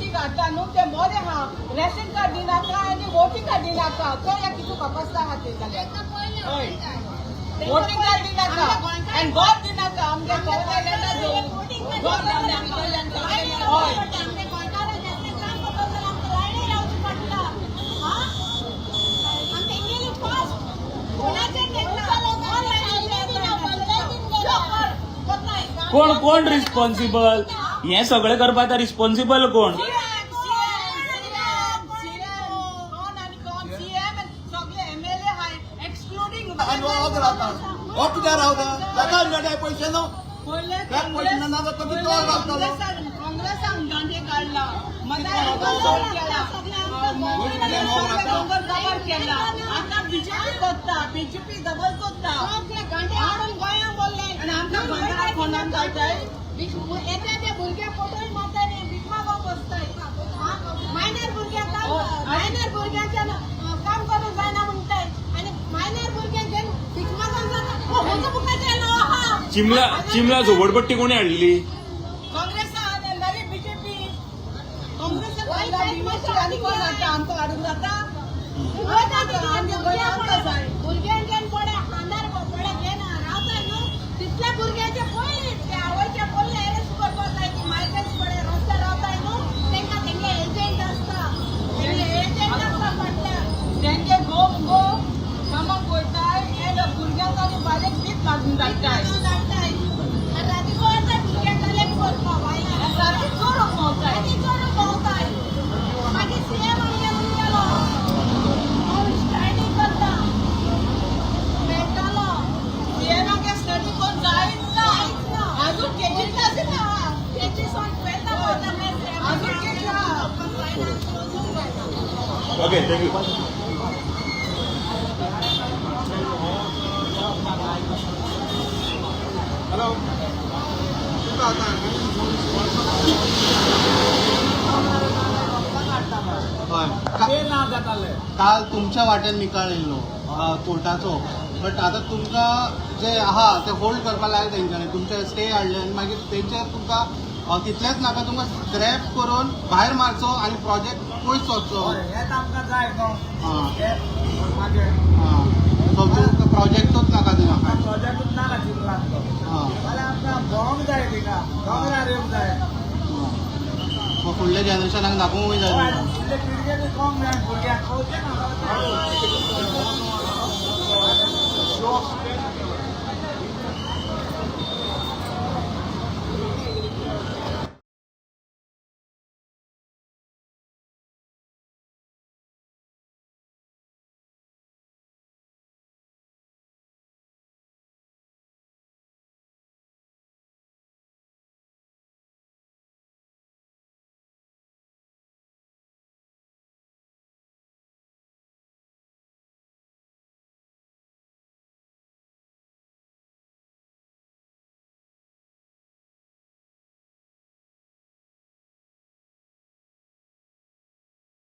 Voting घातला न्हू ते बरें आहा. रेशन कार्ड दिनाका आनी वोटींग कार्ड दिनाका. चोया कितू कपासता आहा ते जाल्यार. हय, वोटींग कार्ड दिनाका आनी घर दिनाका. आमगे घर. हय. कोण कोण रिस्पॉन्सिबल हे सगळें करपा आतां रिस्पॉन्सिबल कोण? सीएम, सीएम, सीएम, कोण आनी कोण? सीएम, सगळे एमएलए हाय, एक्सक्लुडिंग. आनी हो रावता, हो कित्याक रावता? ताका मेळटा पयशे न्हू. पयले त्या पयशे ना जाता तो कितलो रावतलो? काँग्रेसान गांधी काडला, मदार केला, दोंगर कवर केला. आतां बीजेपी कोत्ता, बीजेपी डबल कोत्ता आनी आमकां गोंयकार कोणाक घालताय. येता ते भुरगे फोटोय मारताय, भीक मागोवंक बसताय. मायनर भुरग्यांक काम, मायनर भुरग्यांच्यान काम करूंक जायना म्हणटाय आनी मायनर भुरग्यांक घेवन भीक मागोवंक जाता. हो बुकाचें नांव आहा. चिमला चिमला झोपडपट्टी कोणी हाडली? काँग्रेसान मागीर बीजेपी. काँग्रेसान हाडला, बीजेपी. आनी कोण हाडटा? आमकां हाडूंक जाता? आमच्या गोंयांत आमकां जाय. भुरग्यांच्यान बडे खांदार बडे घेन रावताय न्हू, तितल्या भुरग्यांचे पयलीं ते आवयचे पयलीं एरेस्ट करपाक जाय. ती मायकल्स बडे रस्त्यार रावताय न्हू, तेंकां तेंगे एजंट आसता, तेंगे एजंट आसता फाटल्यान. तेंगे गो मुगो कामाक वयताय एंड भुरग्यांक आनी बायलेक दीप लागून धाडटाय. धाडटाय आनी राती वताय भुरग्यांक कलेक्ट करपाक बायलांक. राती चोरूंक भोंवताय. राती चोरूंक भोंवताय. मागीर सीएम आमगे गेलो, हांव स्टडी करता मेळटालो. सीएमागे स्टडी कोण जायच ना. जायच ना. अजून केजी क्लासीन आहा. तेची सोन ट्वेल्था पावता. अजून केजी आहा. Okay, thank you. Hello, तुका आतां हय. काल तुमच्या वाट्यान निकाल येयल्लो कोर्टाचो, बट आतां तुमकां जे आहा ते होल्ड करपा लायले तेंच्यांनी. तुमचे स्टे हाडले आनी मागीर तेंचेर तुमकां तितलेंच नाका, तुमकां स्क्रॅप करून भायर मारचो आनी प्रोजेक्ट पयस वचचो. हें आमकां जाय न्हू. आं. हें मागीर. आं, सो तुमकां प्रोजेक्टूच नाका ते नाका. प्रोजेक्टूच नाका चिंबलांतलो. आं. जाल्यार आमकां भोंवंक जाय, थिंगा दोंगरार येवंक जाय. सो फुडल्या जनरेशनाक दाखोवंकूय जाय हय, तुमकां. फुडले पिळगेकूय कळोंक जाय, भुरग्यांक कळचें ना.